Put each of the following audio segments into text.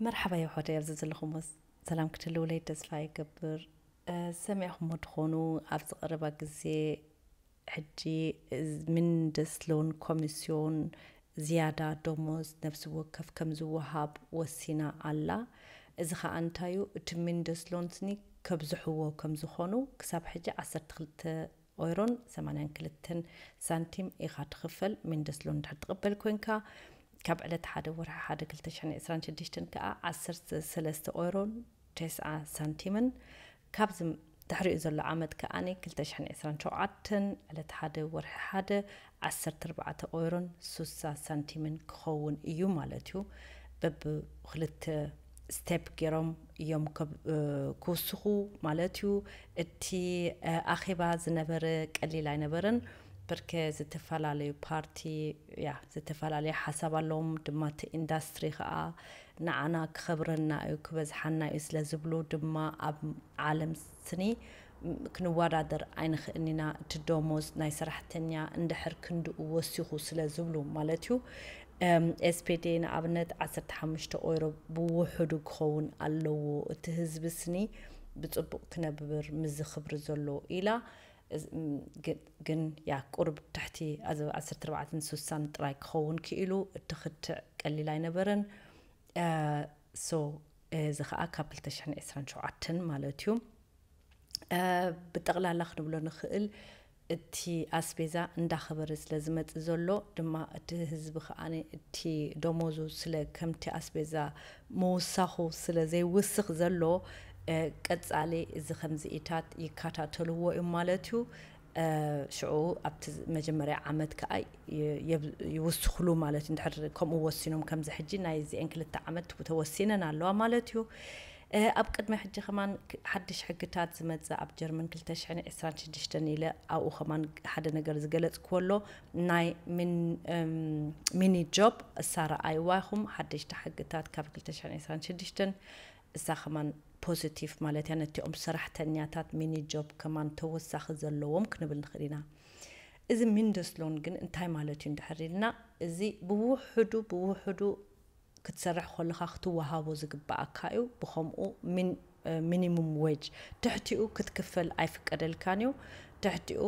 መርሓባ የሕዋተይ፣ ኣብዚ ዘለኹም ሰላም ክትህልውለይ ተስፋ ይገብር። ሰሚዕኹሞ ትኾኑ ኣብዚ ቀረባ ግዜ ሕጂ ሚንደስሎን ኮሚስዮን ዝያዳ ደሞዝ ነፍሲ ወከፍ ከም ዝወሃብ ወሲና ኣላ። እዚ ኸኣ እንታዩ? እቲ ሚንደስሎን ስኒ ከብዝሕዎ ከም ዝኾኑ ክሳብ ሕጂ ዓሰርተ ክልተ ኦይሮን ሰማንያን ክልተን ሳንቲም ኢኻ ትኽፈል። ሚንደስሎን እንድሕር ትቕበል ኮንካ ካብ ዕለት ሓደ ወርሒ ሓደ ክልተ ሽሕን ዕስራን ሽዱሽተን ከኣ ዓሰርተ ሰለስተ ኦይሮን ተስዓ ሳንቲምን ካብዚ ድሕሪኡ ዘሎ ዓመት ከኣ ክልተ ሽሕን ዕስራን ሸውዓተን ዕለት ሓደ ወርሒ ሓደ ዓሰርተ ኣርባዕተ ኦይሮን ሱሳ ሳንቲምን ክኸውን እዩ ማለት እዩ። በብክልተ ስቴፕ ገይሮም እዮም ክውስኹ ማለት እዩ። እቲ ኣኼባ ዝነበረ ቀሊል ኣይነበረን። ብርክ ዝተፈላለዩ ፓርቲ ያ ዝተፈላለዩ ሓሳብ ኣለዎም ድማ እቲ ኢንዳስትሪ ከዓ ንዓና ክኸብረና እዩ ክበዝሓና እዩ ስለ ዝብሉ ድማ ኣብ ዓለም ስኒ ክንወዳደር ኣይንኽእልን ኢና። እቲ ደሞዝ ናይ ሰራሕተኛ እንድሕር ክንድኡ ወሲኹ ስለ ዝብሉ ማለት እዩ። ኤስፔዴ ንኣብነት ዓሰርተ ሓሙሽተ ኦይሮ ብውሕዱ ክኸውን ኣለዎ። እቲ ህዝቢ ስኒ ብፅቡቕ ክነብር ምዚ ክብሪ ዘሎ ኢላ። ግን ያ ቁርብ ትሕቲ ዓሰርተ ኣርባዕተን ስሳን ጥራይ ክኸውን ክኢሉ። እቲ ክትዕ ቀሊል ኣይነበረን። ሶ እዚ ከዓ ካብ ክልተ ሽሕን ዕስራን ሸውዓተን ማለት እዩ። ብጠቕላላ ክንብሎ ንኽእል እቲ ኣስቤዛ እንዳኸበረ ስለ ዝመጽእ ዘሎ ድማ እቲ ህዝቢ ከዓ እቲ ደሞዙ ስለ ከምቲ ኣስቤዛ ምውሳኹ ስለ ዘይውስኽ ዘሎ ቀጻሊ እዚ ከምዚኢታት ይከታተልዎ እዮም ማለት እዩ። ሽዑ ኣብቲ መጀመርያ ዓመት ከዓ ይውስኽሉ ማለት እዩ። እንድሕር ከምኡ ወሲኖም ከምዚ ሕጂ ናይ እዚአን ክልተ ዓመት ተወሲነን ኣለዋ ማለት እዩ። ኣብ ቅድሚ ሕጂ ከማን ሓድሽ ሕግታት ዝመፅእ ኣብ ጀርመን ክልተ ሽሕን ዕስራን ሽዱሽተን ኢለ ኣብኡ ከማን ሓደ ነገር ዝገለፅክዎ ኣሎ። ናይ ሚኒ ጆብ እሳ ረኣይዋ ኢኹም ሓደሽቲ ሕግታት ካብ ክልተ ሽሕን ዕስራን ሽዱሽተን እሳ ከማን ፖዚቲቭ ማለት እያ። ነቲኦም ሰራሕተኛታት ሚኒ ጆብ ከማን ተወሳኺ ዘለዎም ክንብል ንኽእል ኢና። እዚ ሚንደስሎን ግን እንታይ ማለት እዩ እንድሕር ኢልና፣ እዚ ብውሕዱ ብውሕዱ ክትሰርሕ ከለኻ ክትወሃቦ ዝግበኣካ እዩ። ብኸምኡ ሚኒሙም ዌጅ ትሕቲኡ ክትክፈል ኣይፍቀደልካን እዩ። ትሕቲኡ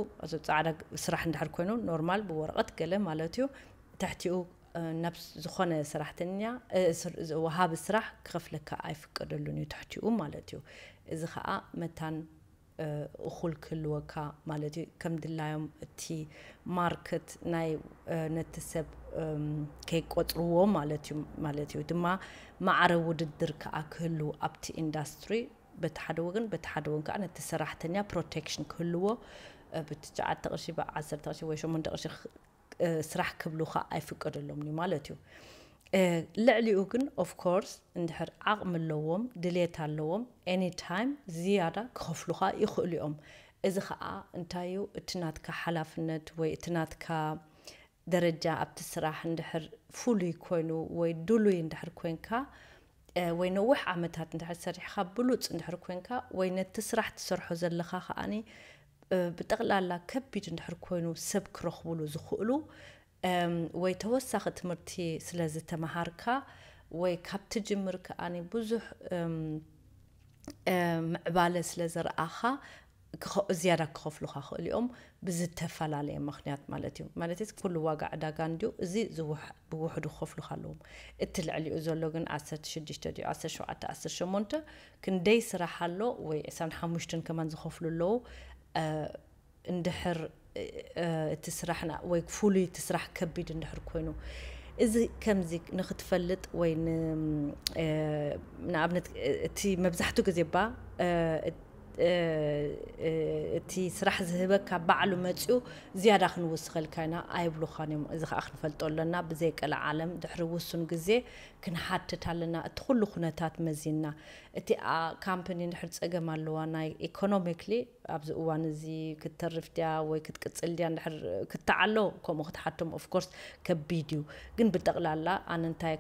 ፃዕዳ ስራሕ እንድሕር ኮይኑ ኖርማል ብወረቐት ገለ ማለት እዩ። ትሕቲኡ ናብ ዝኾነ ሰራሕተኛ ወሃቢ ስራሕ ክኸፍለካ ኣይፍቀደሉን እዩ ትሕቲኡ ማለት እዩ። እዚ ከዓ መታን እኹል ክህልወካ ማለት እዩ። ከም ድላዮም እቲ ማርክት ናይ ነቲ ሰብ ከይቆፅርዎ ማለት እዩ ማለት እዩ። ድማ ማዕረ ውድድር ከዓ ክህልው ኣብቲ ኢንዳስትሪ በቲ ሓደ ወገን በቲ ሓደ ወገን ከዓ ነቲ ሰራሕተኛ ፕሮቴክሽን ክህልዎ ብትሽዓተ ቅርሺ ብዓሰርተ ቅርሺ ወይ ሸሞንተ ቅርሺ ስራሕ ክብሉኻ ኣይፍቀደሎምን እዩ ማለት እዩ። ልዕሊኡ ግን ኦፍኮርስ እንድሕር ዓቕሚ ኣለዎም ድሌት ኣለዎም ኤኒታይም ዝያዳ ክኸፍሉኻ ይኽእሉ እዮም። እዚ ከዓ እንታይ እዩ? እቲ ናትካ ሓላፍነት ወይ እቲ ናትካ ደረጃ ኣብቲ ስራሕ እንድሕር ፍሉይ ኮይኑ ወይ ድሉይ እንድሕር ኮንካ ወይ ነዊሕ ዓመታት እንድሕር ሰሪሕኻ ብሉፅ እንድሕር ኮንካ ወይ ነቲ ስራሕ ትሰርሖ ዘለኻ ከዓኒ ብጠቕላላ ከቢድ እንድሕር ኮይኑ ሰብ ክረኽብሉ ዝኽእሉ ወይ ተወሳኺ ትምህርቲ ስለ ዝተመሃርካ ወይ ካብ ትጅምር ከዓኒ ብዙሕ ምዕባለ ስለ ዘርኣኻ ዝያዳ ክኸፍሉኻ ክእል እዮም ብዝተፈላለየ ምክንያት ማለት እዩ። ማለት ኩሉ ዋጋ ዕዳጋ እንዲዩ እዚ ብውሕዱ ክኸፍሉኻ ኣለዎም። እቲ ልዕሊኡ ዘሎ ግን ዓሰርተ ሽዱሽተ ድዩ ዓሰርተ ሸውዓተ ዓሰርተ ሸሞንተ ክንደይ ስራሕ ኣሎ ወይ ዕስራን ሓሙሽተን ከማን ዝኸፍሉ ኣለዉ። እንድሕር እቲ ስራሕ ወይ ፍሉይ እቲ ስራሕ ከቢድ እንድሕር ኮይኑ እዚ ከምዚ ንክትፈልጥ ወይ ንኣብነት እቲ መብዛሕትኡ ግዜ ባ እቲ ስራሕ ዝህበካ ባዕሉ መፅኡ ዝያዳ ክንውስኸልካ ኢና ኣይብሉኻን እዮም። እዚ ከዓ ክንፈልጦ ኣለና። ብዘይ ቀልዓለም ድሕሪ ውሱን ግዜ ክንሓትት ኣለና። እቲ ኩሉ ኩነታት መዚንና እቲ ካምፓኒ እንድሕር ፀገም ኣለዋ ናይ ኢኮኖሚክሊ ኣብዚ እዋን እዚ ክትተርፍ ድያ ወይ ክትቅፅል ድያ እንድሕር ክትተዓሎ ከምኡ ክትሓቶም ኦፍኮርስ ከቢድ እዩ። ግን ብጠቕላላ ኣነ እንታይ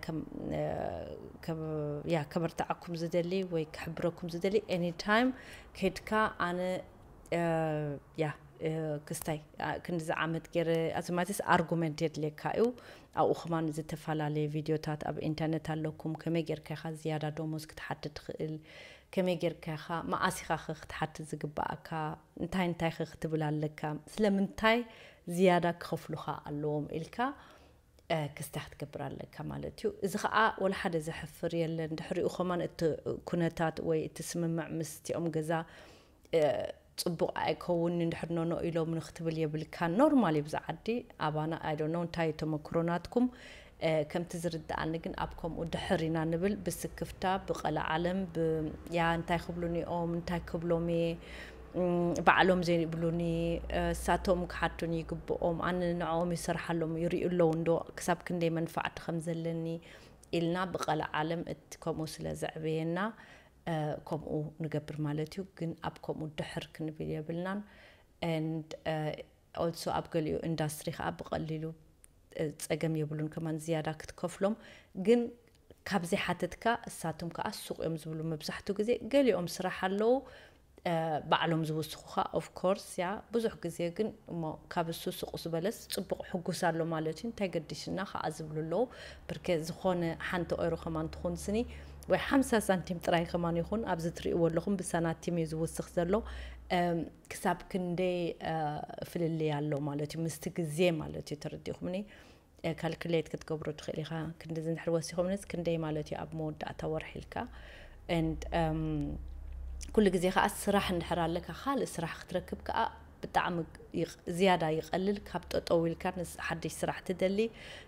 ያ ከበርትዓኩም ዝደሊ ወይ ክሕብረኩም ዝደሊ ኤኒታይም ከድካ ኣነ ያ ክስታይ ክንዲዚ ዓመት ገይረ ኣዝማትስ ኣርጉመንት የድልየካ እዩ። ኣብኡ ከማን ዝተፈላለየ ቪድዮታት ኣብ ኢንተርነት ኣለኩም። ከመይ ጌርካ ኢኻ ዝያዳ ደሞዝ ክትሓትት ትኽእል? ከመይ ጌርካ ኢኻ፣ መኣስ ኢኻ ኸ ክትሓትት ዝግባኣካ? እንታይ እንታይ ኸ ክትብል ኣለካ? ስለምንታይ ዝያዳ ክኸፍሉኻ ኣለዎም ኢልካ ክስታይ ክትገብር ኣለካ ማለት እዩ። እዚ ኸዓ ወላ ሓደ ዘሕፍር የለን። ድሕሪኡ ከማን እቲ ኩነታት ወይ እቲ ስምምዕ ምስቲኦም ገዛ ጽቡቕ ኣይከውን እንድሕር ኖኖ ኢሎም ንክትብል የብልካ። ኖርማል እዩ ብዛ ዓዲ። ኣባና ኣይዶኖ እንታይ ተመክሮ ናትኩም። ከምቲ ዝርድኣኒ ግን ኣብ ከምኡ ድሕር ኢና ንብል፣ ብስክፍታ፣ ብቐለ ዓለም፣ ያ እንታይ ክብሉኒ እዮም፣ እንታይ ክብሎም እየ፣ ባዕሎም ዘይብሉኒ፣ እሳቶም ክሓቱኒ ይግብኦም፣ ኣነ ንዕኦም ይሰርሓሎም፣ ይርእዩ ኣለዉ እንዶ፣ ክሳብ ክንደይ መንፋዕቲ ከም ዘለኒ ኢልና ብቐለ ዓለም እቲ ከምኡ ስለ ዘዕበየና ከምኡ ንገብር ማለት እዩ። ግን ኣብ ከምኡ ድሕር ክንብል የብልናን። And also ኣብ ገሊኡ ኢንዳስትሪ ከዓ ብቐሊሉ ጸገም የብሉን ከማን ዝያዳ ክትከፍሎም። ግን ካብ ዘይሓተትካ እሳቶም ከዓ ሱቕ እዮም ዝብሉ መብዛሕትኡ ግዜ። ገሊኦም ስራሕ ኣለዉ ባዕሎም ዝውስኹኻ። Of course ያ ብዙሕ ግዜ ግን እሞ ካብ እሱ ሱቕ ዝበለስ ጽቡቕ ሕጉስ ኣሎ ማለት እዩ። እንታይ ገዲሽና ከዓ ዝብሉ ኣለዉ። ብርኬ ዝኾነ ሓንቲ ኦይሮ ከማን ትኹን ስኒ ወይ ሓምሳ ሳንቲም ጥራይ ከማን ይኹን ኣብዚ ትርእይዎ ኣለኹም ብሳናቲም እዩ ዝውስኽ ዘሎ። ክሳብ ክንደይ ፍልልይ ኣሎ ማለት እዩ ምስቲ ግዜ ማለት እዩ። ተረዲኹምኒ? ካልኩሌት ክትገብሮ ትኽእል ኢኻ። ክንድዚ እንድሕር ወሲኹምንስ ክንደይ ማለት እዩ ኣብ መወዳእታ ወርሒ ኢልካ። And ኩሉ ግዜ ከዓ ስራሕ እንድሕር ኣለካ ካልእ ስራሕ ክትረክብ ከዓ ብጣዕሚ ዝያዳ ይቐልል ካብ ጠጠው ኢልካ ንስ ሓድሽ ስራሕ ትደሊ።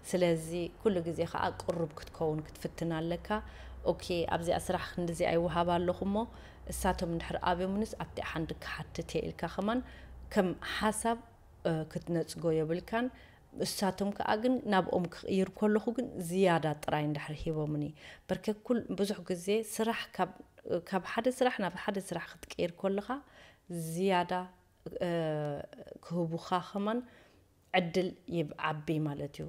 ስለዚ ኩሉ ግዜ ከዓ ቅሩብ ክትከውን ክትፍትን ኣለካ። ኦኬ ኣብዚኣ ስራሕ ክንድዚ ኣይወሃብ ኣለኹ እሞ እሳቶም እንድሕር ኣብዮምንስ ኣብቲ ሓንዲ ክሓትት እየ ኢልካ ከማን ከም ሓሳብ ክትነጽጎ የብልካን። እሳቶም ከዓ ግን ናብኦም ክቕይር ከለኹ ግን ዝያዳ ጥራይ እንድሕር ሂቦምኒ። በርከኩል ብዙሕ ግዜ ስራሕ ካብ ሓደ ስራሕ ናብ ሓደ ስራሕ ክትቀይር ከለኻ ዝያዳ ክህቡኻ ከማን ዕድል ይዓቢ ማለት እዩ።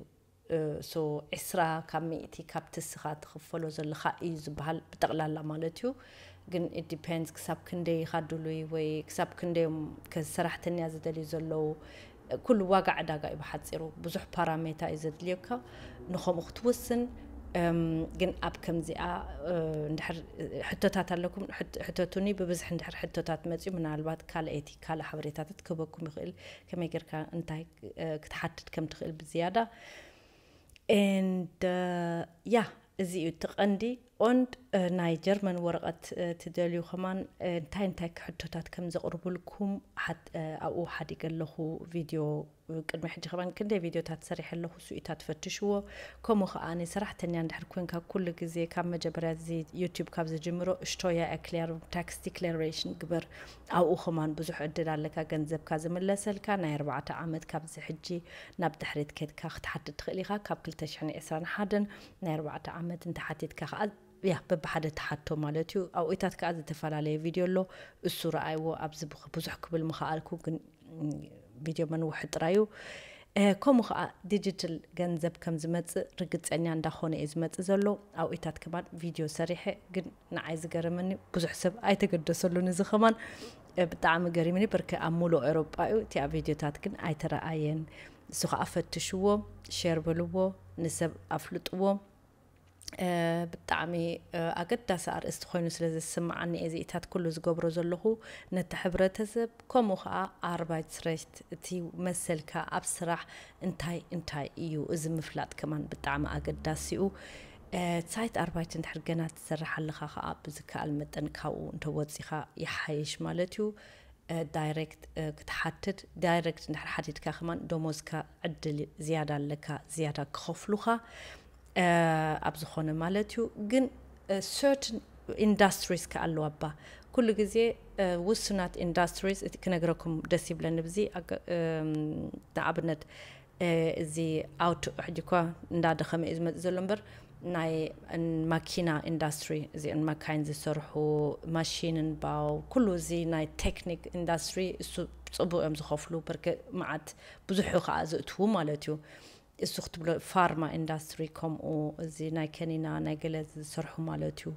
So ዒስራ ካብ ሚእቲ ካብቲ እስኻ ትኽፈሎ ዘለኻ እዩ ዝበሃል ብጠቕላላ ማለት እዩ። ግን it depends ክሳብ ክንደይ ኢኻ ድሉይ ወይ ክሳብ ክንደይ እዮም ሰራሕተኛ ዝደልዩ ዘለዉ። ኩሉ ዋጋ ዕዳጋ እዩ ብሓፂሩ። ብዙሕ ፓራሜታ እዩ ዘድልየካ ንኸምኡ ክትውስን። ግን ኣብ ከምዚኣ እንድሕር ሕቶታት ኣለኩም ሕተቱኒ። ብብዝሒ እንድሕር ሕቶታት መፅዩ ምናልባት ካልኣይቲ ካልእ ሓበሬታታት ክህበኩም ይኽእል። ከመይ ጌርካ እንታይ ክትሓትት ከም ትኽእል ብዝያዳ። And ያ እዚ እዩ እቲ ቀንዲ። And ናይ ጀርመን ወረቐት ትደልዩ ከማን እንታይ እንታይ ክሕቶታት ከም ዘቕርቡልኩም ኣብኡ ሓዲገ ኣለኹ። ቪድዮ ቅድሚ ሕጂ ከማን ክንደይ ቪድዮታት ሰሪሐ ኣለኹ። እሱ ኢታ ትፈትሽዎ። ከምኡ ከዓ ሰራሕተኛ እንድሕር ኮንካ ኩሉ ግዜ ካብ መጀመርያ እዚ ዩቲዩብ ካብ ዝጅምሮ እሽቶያ ክሊር ታክስ ዲክላሬሽን ግበር። ኣብኡ ከማን ብዙሕ ዕድል ኣለካ ገንዘብካ ዝምለሰልካ። ናይ ኣርባዕተ ዓመት ካብዚ ሕጂ ናብ ድሕሪት ከድካ ክትሓትት ትኽእል ኢኻ። ካብ ክልተ ሽሕን ዕስራን ሓደን ናይ ኣርባዕተ ዓመት እንተሓቲትካ ከዓ ያ በብሓደ ተሓቶ ማለት እዩ። ኣብኡታት ከዓ ዝተፈላለየ ቪድዮ ኣሎ። እሱ ረኣይዎ ኣብዚ ብዙሕ ክብል ምኸኣልኩ ግን ቪድዮ መንውሒ ጥራዩ። ከምኡ ከዓ ዲጂታል ገንዘብ ከም ዝመፅእ ርግፀኛ እንዳኾነ እዩ ዝመፅእ ዘሎ። ኣብኡታት ከማን ቪድዮ ሰሪሐ ግን ንዓይ ዝገረመኒ ብዙሕ ሰብ ኣይተገደሰሉን። እዚ ከማን ብጣዕሚ ገሪምኒ። ብርክ ኣብ ሙሉእ ኤሮጳ እዩ። እቲኣ ቪድዮታት ግን ኣይተረኣየን። እሱ ከዓ ፈትሽዎ፣ ሼር በልዎ፣ ንሰብ ኣፍልጥዎ። ብጣዕሚ ኣገዳሲ ኣርእስቲ ኮይኑ ስለ ዝስምዓኒ እየ እዚኢታት ኩሉ ዝገብሮ ዘለኹ ነቲ ሕብረተሰብ። ከምኡ ከዓ ኣርባይት ስረሽት እቲ መሰልካ ኣብ ስራሕ እንታይ እንታይ እዩ፣ እዚ ምፍላጥ ከማን ብጣዕሚ ኣገዳሲ እዩ። ሳይት ኣርባይት እንድሕር ገና ትሰርሕ ኣለኻ ከዓ ብዝከኣል መጠን ካብኡ እንተወፂኻ ይሓይሽ ማለት እዩ። ዳይሬክት ክትሓትት፣ ዳይሬክት እንድሕር ሓቲትካ ከማን ደሞዝካ ዕድል ዝያዳ ኣለካ፣ ዝያዳ ክኸፍሉኻ ኣብ ዝኾነ ማለት እዩ። ግን ሰርትን ኢንዳስትሪስ ከ ኣለዋ እባ። ኩሉ ግዜ ውሱናት ኢንዳስትሪስ እቲ ክነግረኩም ደስ ይብለኒ ብዚ። ንኣብነት እዚ ኣውቶ ሕጂ እኳ እንዳደኸመ እዩ ዝመፅእ ዘሎ እምበር ናይ ማኪና ኢንዳስትሪ እዚአን መካይን ዝሰርሑ ማሽንን ባው ኩሉ እዚ ናይ ቴክኒክ ኢንዳስትሪ እሱ ፅቡቅ እዮም ዝኸፍሉ። በርክ መዓት ብዙሑ ከዓ ዝእትዉ ማለት እዩ። እሱ ክትብሎ ፋርማ ኢንዳስትሪ ከምኡ እዚ ናይ ከኒና ናይ ገለ ዝሰርሑ ማለት እዩ።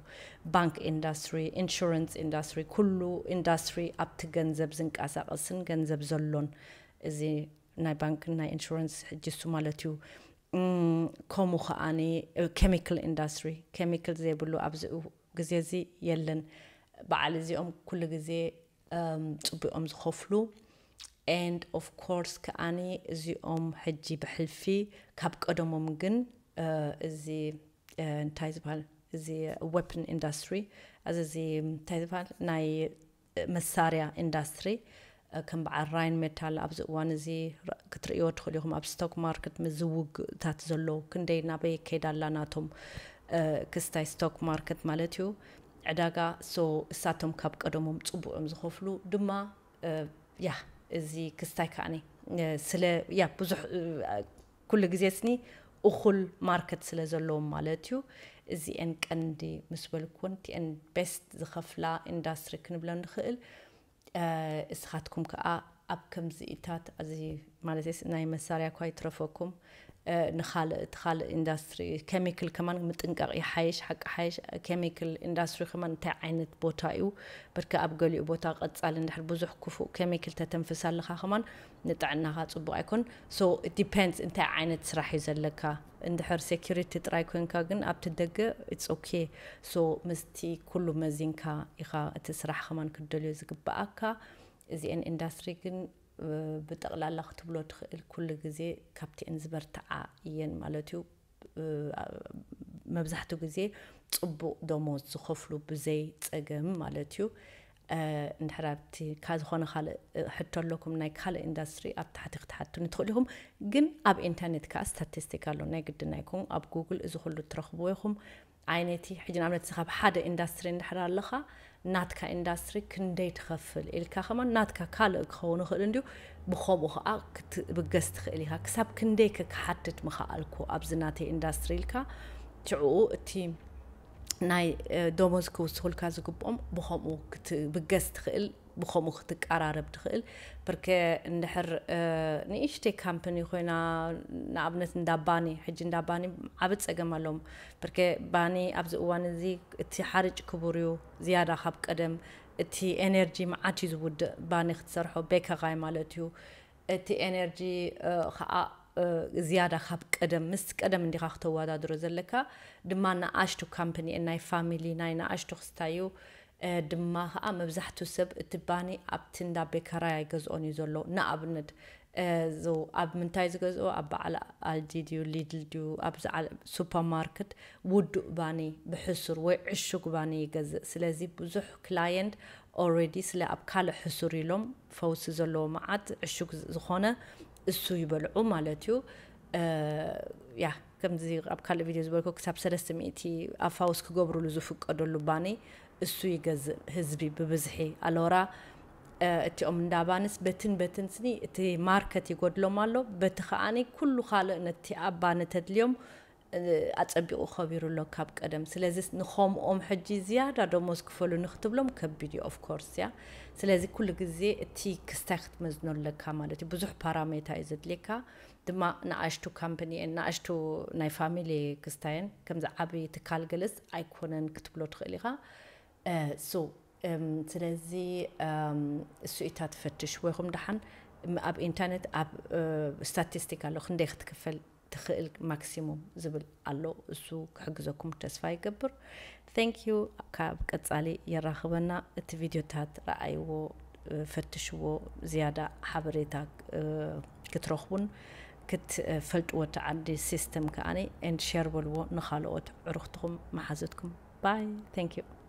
ባንክ ኢንዳስትሪ፣ ኢንሹራንስ ኢንዳስትሪ፣ ኩሉ ኢንዳስትሪ ኣብቲ ገንዘብ ዝንቀሳቐስን ገንዘብ ዘሎን እዚ ናይ ባንክን ናይ ኢንሹራንስ ሕጂ እሱ ማለት እዩ። ከምኡ ከዓኒ ኬሚካል ኢንዳስትሪ፣ ኬሚካል ዘይብሉ ኣብዚ ግዜ እዚ የለን። በዓል እዚኦም ኩሉ ግዜ ፅቡቆም ዝኸፍሉ and of course ከዓኒ እዚኦም ሕጂ ብሕልፊ ካብ ቀደሞም ግን እዚ እንታይ ዝበሃል እዚ ዌፐን ኢንዳስትሪ እዚ እንታይ ዝበሃል ናይ መሳርያ ኢንዳስትሪ ከም በዓል ራይን ሜታል ኣብዚ እዋን እዚ ክትርእዮ ትኽእሉ ኢኹም ኣብ ስቶክ ማርኬት ምስ ዝውግእታት ዘለዉ ክንደይ ናበይ ከይዳ ኣላ ናቶም ክስታይ ስቶክ ማርኬት ማለት እዩ ዕዳጋ so እሳቶም ካብ ቀደሞም ፅቡቅ እዮም ዝኸፍሉ ድማ ያ እዚ ክስታይ ከዓኒ ስለ ያ ብዙሕ ኩሉ ግዜ ስኒ እኹል ማርኬት ስለ ዘለዎም ማለት እዩ። እዚኤን ቀንዲ ምስ በልኩን እቲኤን ቤስት ዝኸፍላ ኢንዳስትሪ ክንብለን ንኽእል። እስኻትኩም ከዓ ኣብ ከምዚኢታት እዚ ማለት ናይ መሳርያ እኳ ይትረፈኩም ንኻልእ እቲ ካልእ ኢንዳስትሪ ኬሚካል ከማን ምጥንቃቕ ይሓይሽ ሓቂ ሓይሽ ኬሚካል ኢንዳስትሪ ከማን እንታይ ዓይነት ቦታ እዩ ብርክ ኣብ ገሊኡ ቦታ ቀጻሊ እንድሕር ብዙሕ ክፉእ ኬሚካል ተተንፍስ ኣለኻ ከማን ንጥዕናኻ ጽቡቕ ኣይኮን so it depends እንታይ ዓይነት ስራሕ እዩ ዘለካ እንድሕር ሴኩሪቲ ጥራይ ኮንካ ግን ኣብቲ ደገ it's okay so ምስቲ ኩሉ መዚንካ ኢኻ እቲ ስራሕ ከማን ክትደልዮ ዝግብኣካ እዚኤን ኢንዳስትሪ ግን ብጠቕላላ ክትብሎ ትኽእል ኩሉ ግዜ ካብቲኤን ዝበርትዓ እየን ማለት እዩ መብዛሕትኡ ግዜ ፅቡቕ ደሞዝ ዝኸፍሉ ብዘይ ፀገም ማለት እዩ እንድሕር ኣብቲ ካ ዝኾነ ካልእ ሕቶ ኣለኩም ናይ ካልእ ኢንዳስትሪ ኣብ ታሕቲ ክትሓቱኒ ትኽእሉ ኢኹም ግን ኣብ ኢንተርኔት ከዓ ስታቲስቲክ ኣሎ ናይ ግድን ኣይኮን ኣብ ጉግል እዚ ኩሉ ትረኽብዎ ኢኹም ዓይነቲ ሕጂ ንኣብነት ካብ ሓደ ኢንዳስትሪ እንድሕር ኣለኻ ናትካ ኢንዳስትሪ ክንደይ ትኸፍል ኢልካ ከማን ናትካ ካልእ ክኸውን ይኽእል እንድዩ ብኸምኡ ከዓ ክትብገስ ትኽእል ኢኻ ክሳብ ክንደይ ክሓትት ምኽኣልኩ ኣብዚ ናተይ ኢንዳስትሪ ኢልካ ሽዑ እቲ ናይ ደሞዝ ክውስኹልካ ዝግብኦም ብኸምኡ ክትብገስ ትኽእል ብኸምኡ ክትቀራረብ ትኽእል ብርከ እንድሕር ንእሽተይ ካምፕኒ ኮይና ንኣብነት እንዳባኒ ሕጂ እንዳባኒ ዓብ ፀገም ኣለዎም ብርከ ባኒ ኣብዚ እዋን እዚ እቲ ሓርጭ ክቡር እዩ ዝያዳ ካብ ቀደም እቲ ኤነርጂ መዓት እዩ ዝውድእ ባኒ ክትሰርሖ ቤከራይ ማለት እዩ እቲ ኤነርጂ ከዓ ዝያዳ ካብ ቀደም ምስ ቀደም እንዲኻ ክተወዳድሮ ዘለካ ድማ ንኣሽቱ ካምፕኒ ናይ ፋሚሊ ናይ ንኣሽቱ ክስታዩ ድማ ከዓ መብዛሕትኡ ሰብ እቲ ባኒ ኣብቲ እንዳ ቤከራይ ኣይገዝኦን እዩ ዘሎ ንኣብነት ኣብ ምንታይ ዝገዝኦ ኣብ በዓል ኣልዲ ድዩ ሊድል ድዩ ኣብዚ ሱፐርማርኬት ውዱእ ባኒ ብሕሱር ወይ ዕሹግ ባኒ ይገዝእ ስለዚ ብዙሕ ክላየንት ኦረዲ ስለ ኣብ ካልእ ሕሱር ኢሎም ፈውሲ ዘለዎ መዓት ዕሹግ ዝኾነ እሱ ይበልዑ ማለት እዩ ያ ከምዚ ኣብ ካልእ ቪድዮ ዝበልኩ ክሳብ ሰለስተ ሚእቲ ኣፋውስ ክገብሩሉ ዝፍቀደሉ ባኒ እሱ ይገዝእ ህዝቢ ብብዝሒ ኣለወራ እቲኦም እንዳባንስ በትን በትን ስኒ እቲ ማርከት ይጎድሎም ኣሎ በቲ ከዓኒ ኩሉ ካልእ ነቲ ኣብ ባኒ ተድልዮም ኣጸቢቑ ከቢሩ ኣሎ ካብ ቀደም ስለዚ ንኸምኦም ሕጂ ዝያዳ ደሞዝ ክፈሉ ንክትብሎም ከቢድ እዩ ኦፍኮርስ እያ ስለዚ ኩሉ ግዜ እቲ ክስታይ ክትመዝኖ ኣለካ ማለት እዩ ብዙሕ ፓራሜታ እዩ ዘድልየካ ድማ ንኣሽቱ ካምፕኒ እየን ንኣሽቱ ናይ ፋሚሊ ክስታየን ከምዚ ዓብዪ ትካል ገለስ ኣይኮነን ክትብሎ ትኽእል ኢኻ ሶ ስለዚ እሱ ኢታ ትፈትሽ ወይኹም ደሓን ኣብ ኢንተርነት ኣብ ስታቲስቲክ ኣሎ ክንደይ ክትክፈል ትኽእል ማክሲሙም ዝብል ኣሎ እሱ ክሕግዘኩም ተስፋ ይገብር thank you ካብ ቀጻሊ የራኽበና እቲ ቪድዮታት ረኣይዎ ፈትሽዎ ዝያዳ ሓበሬታ ክትረኽቡን ክትፈልጥዎ እቲ ዓዲ ሲስተም ከዓኒ and share በልዎ ንኻልኦት ዕሩኽትኹም መሓዘትኩም bye thank you